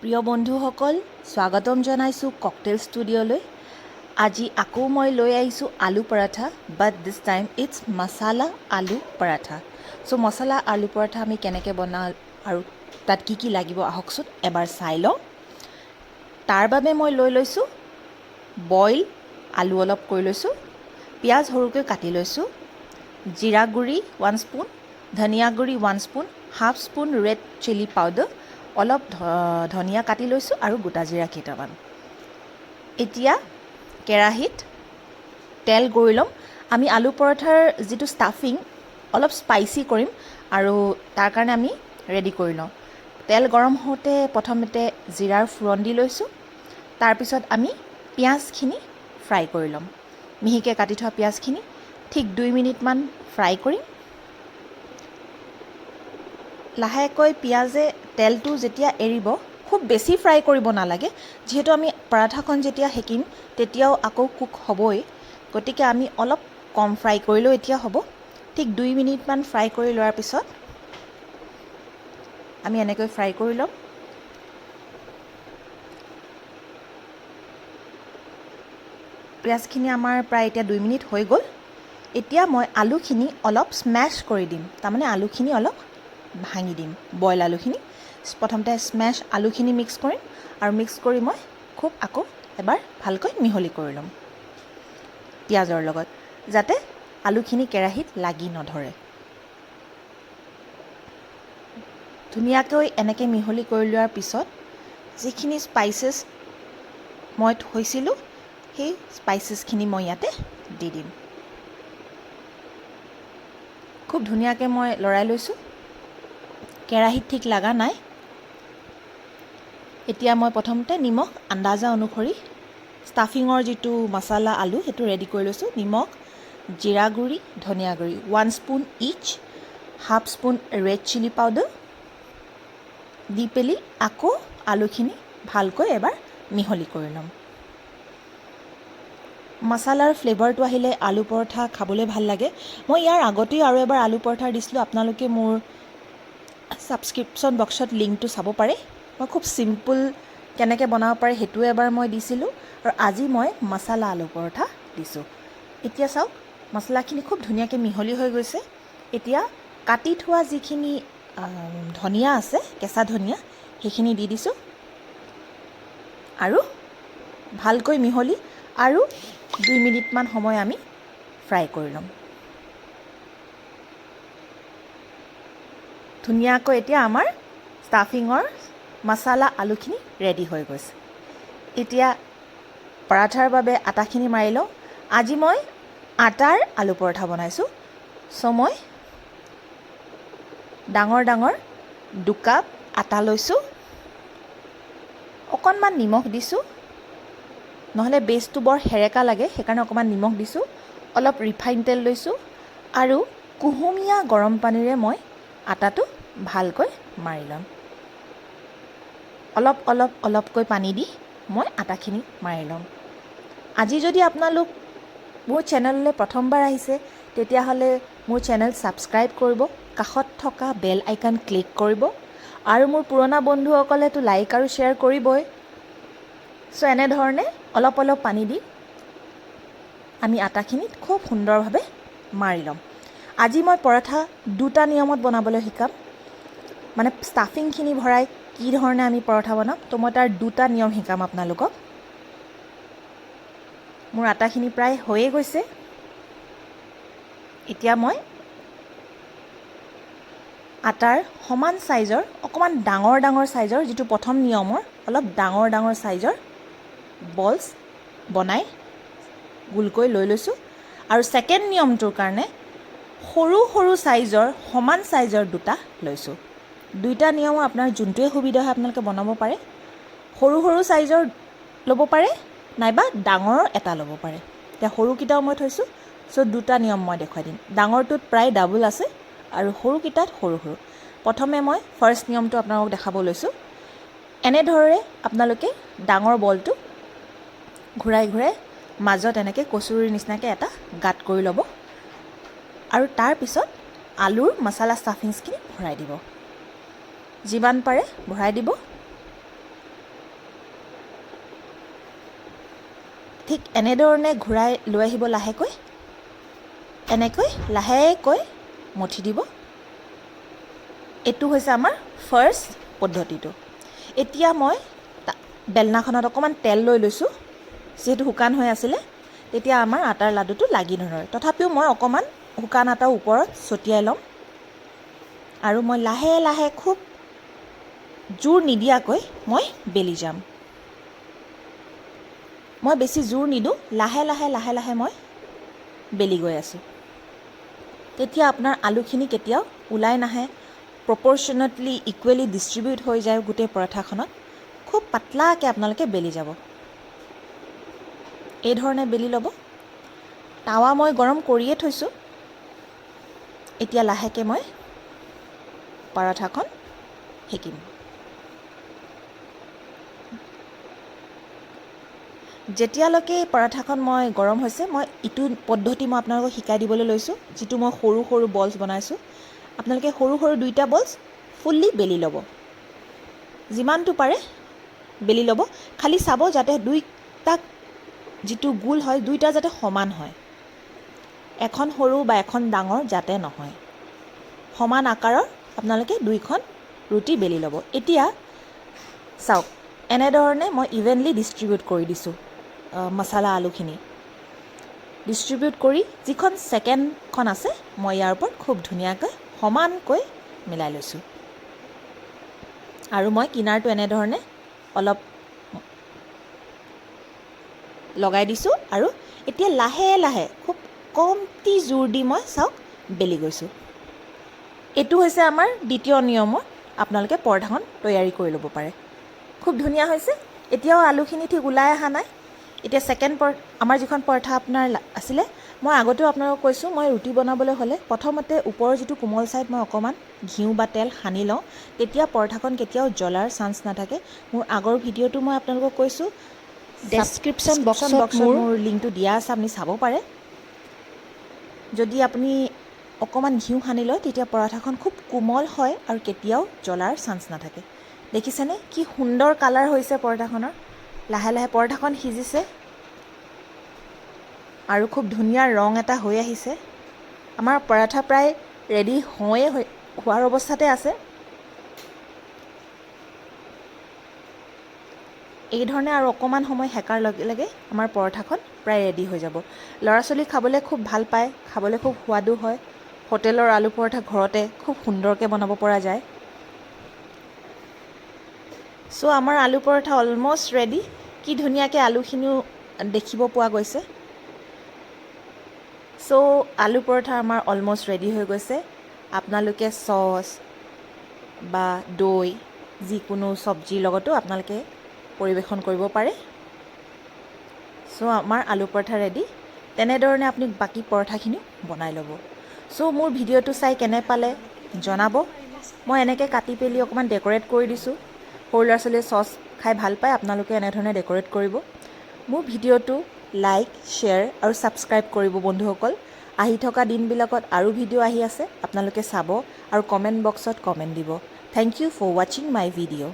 প্ৰিয় বন্ধুসকল, স্বাগতম জনাইছোঁ ককটেল ষ্টুডিঅ'লৈ। আজি আকৌ মই লৈ আহিছোঁ আলু paratha, but this time it's masala aloo paratha. চ' মছালা আলু পৰাঠা আমি কেনেকৈ বনাওঁ আৰু তাত কি কি লাগিব, আহকচোন এবাৰ চাই লওঁ। তাৰ বাবে মই লৈ লৈছোঁ বইল আলু অলপ কৰি লৈছোঁ, পিঁয়াজ সৰুকৈ কাটি লৈছোঁ, জিৰা গুড়ি 1 স্পুন, ধনিয়া গুড়ি 1 spoon, half spoon red chilli powder, অলপ ধনিয়া কাটি লৈছোঁ আৰু গোটা জিৰা কেইটামান। এতিয়া কেৰাহীত তেল কৰি ল'ম। আমি আলু পৰঠাৰ যিটো ষ্টাফিং অলপ স্পাইচি কৰিম আৰু তাৰ কাৰণে আমি ৰেডি কৰি লওঁ। তেল গৰম হওঁতে প্ৰথমতে জিৰাৰ ফোৰণ দি লৈছোঁ। তাৰপিছত আমি পিঁয়াজখিনি ফ্ৰাই কৰি ল'ম। মিহিকৈ কাটি থোৱা পিঁয়াজখিনি ঠিক 2 মিনিটমান ফ্ৰাই কৰিম। লাহেকৈ পিঁয়াজে তেলটো যেতিয়া এৰিব, খুব বেছি ফ্ৰাই কৰিব নালাগে, যিহেতু আমি পৰাঠাখন যেতিয়া সেকিম তেতিয়াও আকৌ কুক হ'বই। গতিকে আমি অলপ কম ফ্ৰাই কৰিলেও এতিয়া হ'ব। ঠিক 2 মিনিটমান ফ্ৰাই কৰি লোৱাৰ পিছত আমি এনেকৈ ফ্ৰাই কৰি ল'ম। পিঁয়াজখিনি আমাৰ প্ৰায় এতিয়া 2 মিনিট হৈ গ'ল। এতিয়া মই আলুখিনি অলপ স্মেছ কৰি দিম, তাৰমানে আলুখিনি অলপ ভাঙি দিম। বইল আলুখিনি প্ৰথমতে স্মেছ আলুখিনি মিক্স কৰিম আৰু মিক্স কৰি মই খুব আকৌ এবাৰ ভালকৈ মিহলি কৰি ল'ম পিঁয়াজৰ লগত, যাতে আলুখিনি কেৰাহীত লাগি নধৰে। ধুনীয়াকৈ এনেকৈ মিহলি কৰি লোৱাৰ পিছত যিখিনি স্পাইচেছ মই থৈছিলোঁ, সেই স্পাইচেছখিনি মই ইয়াতে দি দিম। খুব ধুনীয়াকৈ মই লৰাই লৈছোঁ, কেৰাহীত ঠিক লগা নাই। এতিয়া মই প্ৰথমতে নিমখ আন্দাজা অনুসৰি, ষ্টাফিঙৰ যিটো মছালা আলু সেইটো ৰেডি কৰি লৈছোঁ। নিমখ, জিৰা গুড়ি, ধনিয়া গুড়ি 1 spoon each, half spoon red chilli powder দি পেলি আকৌ আলুখিনি ভালকৈ এবাৰ মিহলি কৰি ল'ম। মছলাৰ ফ্লেভাৰটো আহিলে আলু পৰঠা খাবলৈ ভাল লাগে। মই ইয়াৰ আগতেও আৰু এবাৰ আলু পৰঠা দিছিলোঁ। আপোনালোকে মোৰ ছাবস্ক্ৰিপশ্যন বক্সত লিংকটো চাব পাৰে। মই খুব চিম্পুল কেনেকৈ বনাব পাৰে সেইটোও এবাৰ মই দিছিলোঁ আৰু আজি মই মছলা আলু পৰঠা দিছোঁ। এতিয়া চাওক, মছলাখিনি খুব ধুনীয়াকৈ মিহলি হৈ গৈছে। এতিয়া কাটি থোৱা যিখিনি ধনিয়া আছে, কেঁচা ধনিয়া, সেইখিনি দি দিছোঁ আৰু ভালকৈ মিহলি আৰু 2 মিনিটমান সময় আমি ফ্ৰাই কৰি ল'ম। ধুনীয়াকৈ এতিয়া আমাৰ ষ্টাফিঙৰ মছালা আলুখিনি ৰেডি হৈ গৈছে। এতিয়া পৰাঠাৰ বাবে আটাখিনি মাৰি লওঁ। আজি মই আটাৰ আলু পৰঠা বনাইছোঁ। চ' মই ডাঙৰ ডাঙৰ 2 কাপ আটা লৈছোঁ, অকণমান নিমখ দিছোঁ, নহ'লে বেচটো বৰ সেৰেকা লাগে, সেইকাৰণে অকণমান নিমখ দিছোঁ। অলপ ৰিফাইন তেল লৈছোঁ আৰু কুহুমীয়া গৰম পানীৰে মই আটাটো ভালকৈ মাৰি ল'ম। অলপ অলপ অলপকৈ পানী দি মই আটাখিনি মাৰি ল'ম। আজি যদি আপোনালোক মোৰ চেনেললৈ প্ৰথমবাৰ আহিছে, তেতিয়াহ'লে মোৰ চেনেল ছাবস্ক্ৰাইব কৰিব, কাষত থকা বেল আইকন ক্লিক কৰিব আৰু মোৰ পুৰণা বন্ধুসকলেতো লাইক আৰু শ্বেয়াৰ কৰিবই। চ' এনেধৰণে অলপ অলপ পানী দি আমি আটাখিনি খুব সুন্দৰভাৱে মাৰি ল'ম। আজি মই পৰঠা দুটা নিয়মত বনাবলৈ শিকাম, মানে ষ্টাফিংখিনি ভৰাই কি ধৰণে আমি পৰঠা বনাম। তো মই তাৰ দুটা নিয়ম শিকাম আপোনালোকক। মোৰ আটাখিনি প্ৰায় হৈয়ে গৈছে। এতিয়া মই আটাৰ সমান চাইজৰ, অকণমান ডাঙৰ ডাঙৰ চাইজৰ, যিটো প্ৰথম নিয়মৰ অলপ ডাঙৰ ডাঙৰ চাইজৰ বলছ বনাই গোলকৈ লৈ লৈছোঁ আৰু ছেকেণ্ড নিয়মটোৰ কাৰণে সৰু সৰু চাইজৰ, সমান চাইজৰ দুটা লৈছোঁ। দুইটা নিয়মৰ আপোনাৰ যোনটোৱে সুবিধা হয় আপোনালোকে বনাব পাৰে। সৰু সৰু চাইজৰ ল'ব পাৰে নাইবা ডাঙৰ এটা ল'ব পাৰে। এতিয়া সৰুকেইটাও মই থৈছোঁ। চ' দুটা নিয়ম মই দেখুৱাই দিম। ডাঙৰটোত প্ৰায় ডাবল আছে আৰু সৰুকেইটাত সৰু সৰু। প্ৰথমে মই ফাৰ্ষ্ট নিয়মটো আপোনালোকক দেখাব লৈছোঁ। এনেদৰে আপোনালোকে ডাঙৰ বলটো ঘূৰাই ঘূৰাই মাজত এনেকৈ কচুৰিৰ নিচিনাকৈ এটা গাঁত কৰি ল'ব আৰু তাৰপিছত আলুৰ মছলা ষ্টাফিংছখিনি ভৰাই দিব। যিমান পাৰে ভৰাই দিব। ঠিক এনেধৰণে ঘূৰাই লৈ আহিব লাহেকৈ, এনেকৈ লাহেকৈ মঠি দিব। এইটো হৈছে আমাৰ ফাৰ্ষ্ট পদ্ধতিটো। এতিয়া মই বেলনাখনত অকণমান তেল লৈ লৈছোঁ, যিহেতু শুকান হৈ আছিলে, তেতিয়া আমাৰ আটাৰ লাডুটো লাগি নধৰে। তথাপিও মই অকণমান শুকান আটাৰ ওপৰত ছটিয়াই ল'ম আৰু মই লাহে লাহে খুব জোৰ নিদিয়াকৈ মই বেলি যাম। মই বেছি জোৰ নিদিওঁ, লাহে লাহে লাহে লাহে মই বেলি গৈ আছোঁ। তেতিয়া আপোনাৰ আলুখিনি কেতিয়াও ওলাই নাহে, প্ৰপৰ্চনেটলি ইকুৱেলি ডিষ্ট্ৰিবিউট হৈ যায় গোটেই পৰঠাখনত। খুব পাতলাকৈ আপোনালোকে বেলি যাব, এই ধৰণে বেলি ল'ব। টাৱা মই গৰম কৰিয়ে থৈছোঁ। এতিয়া লাহেকৈ মই পৰঠাখন সেকিম। যেতিয়ালৈকে এই পৰঠাখন মই গৰম হৈছে, মই ইটো পদ্ধতি মই আপোনালোকক শিকাই দিবলৈ লৈছোঁ, যিটো মই সৰু সৰু বলছ বনাইছোঁ। আপোনালোকে সৰু সৰু দুইটা বলছ ফুল্লি বেলি ল'ব, যিমানটো পাৰে বেলি ল'ব। খালি চাব যাতে দুইটা যিটো গোল হয়, দুইটা যাতে সমান হয়, এখন সৰু বা এখন ডাঙৰ যাতে নহয়, সমান আকাৰৰ আপোনালোকে দুইখন ৰুটি বেলি ল'ব। এতিয়া চাওক, এনেধৰণে মই ইভেনলি ডিষ্ট্ৰিবিউট কৰি দিছোঁ মছলা আলুখিনি। ডিষ্ট্ৰিবিউট কৰি যিখন ছেকেণ্ডখন আছে, মই ইয়াৰ ওপৰত খুব ধুনীয়াকৈ সমানকৈ মিলাই লৈছোঁ আৰু মই কিনাৰটো এনেধৰণে অলপ লগাই দিছোঁ। আৰু এতিয়া লাহে লাহে খুব কমটি জোৰ দি মই চাওক বেলি গৈছোঁ। এইটো হৈছে আমাৰ দ্বিতীয় নিয়মত আপোনালোকে পৰঠাখন তৈয়াৰী কৰি ল'ব পাৰে। খুব ধুনীয়া হৈছে। এতিয়াও আলুখিনি ঠিক ওলাই অহা নাই। এতিয়া ছেকেণ্ড আমাৰ যিখন পৰঠা আপোনাৰ আছিলে, মই আগতেও আপোনালোকক কৈছোঁ, মই ৰুটি বনাবলৈ হ'লে প্ৰথমতে ওপৰৰ যিটো কোমল ছাইড মই অকণমান ঘিউ বা তেল সানি লওঁ, তেতিয়া পৰঠাখন কেতিয়াও জ্বলাৰ চান্স নাথাকে। মোৰ আগৰ ভিডিঅ'টো মই আপোনালোকক কৈছোঁ, ডেছক্ৰিপশ্যন ডেছক্ৰিপশ্যন বক্সত বক্সত মোৰ মোৰ লিংকটো দিয়া আছে, আপুনি চাব পাৰে। যদি আপুনি অকণমান ঘিউ সানি লয়, তেতিয়া পৰঠাখন খুব কোমল হয় আৰু কেতিয়াও জ্বলাৰ চান্স নাথাকে। দেখিছেনে কি সুন্দৰ কালাৰ হৈছে পৰঠাখনৰ। লাহে লাহে পৰঠাখন সিজিছে আৰু খুব ধুনীয়া ৰং এটা হৈ আহিছে। আমাৰ পৰঠা প্ৰায় ৰেডি হোৱাৰ অৱস্থাতে আছে। এই ধৰণে আৰু অকণমান সময় সেকাৰ লগে লগে আমাৰ পৰঠাখন প্ৰায় ৰেডি হৈ যাব। ল'ৰা ছোৱালী খাবলৈ খুব ভাল পায়, খাবলৈ খুব সোৱাদো হয়। হোটেলৰ আলু পৰঠা ঘৰতে খুব সুন্দৰকৈ বনাব পৰা যায়। আমাৰ আলু পৰঠা অলমষ্ট ৰেডি। কি ধুনীয়াকৈ আলুখিনিও দেখিব পোৱা গৈছে। আলু পৰঠা আমাৰ অলমষ্ট ৰেডি হৈ গৈছে। আপোনালোকে চচ বা দৈ যিকোনো চব্জিৰ লগতো আপোনালোকে পৰিৱেশন কৰিব পাৰে। আমাৰ আলু পৰঠা ৰেডি। তেনেধৰণে আপুনি বাকী পৰঠাখিনিও বনাই ল'ব। মোৰ ভিডিঅ'টো চাই কেনে পালে জনাব। মই এনেকৈ কাটি পেলি অকণমান ডেক'ৰেট কৰি দিছোঁ। সৰু ল'ৰা ছোৱালীয়ে চচ খাই ভাল পায়, আপোনালোকে এনেধৰণে ডেক'ৰেট কৰিব। মোৰ ভিডিঅ'টো লাইক, শ্বেয়াৰ আৰু ছাবস্ক্ৰাইব কৰিব বন্ধুসকল। আহি থকা দিনবিলাকত আৰু ভিডিঅ' আহি আছে, আপোনালোকে চাব আৰু কমেণ্ট বক্সত কমেণ্ট দিব। Thank you for watching my video.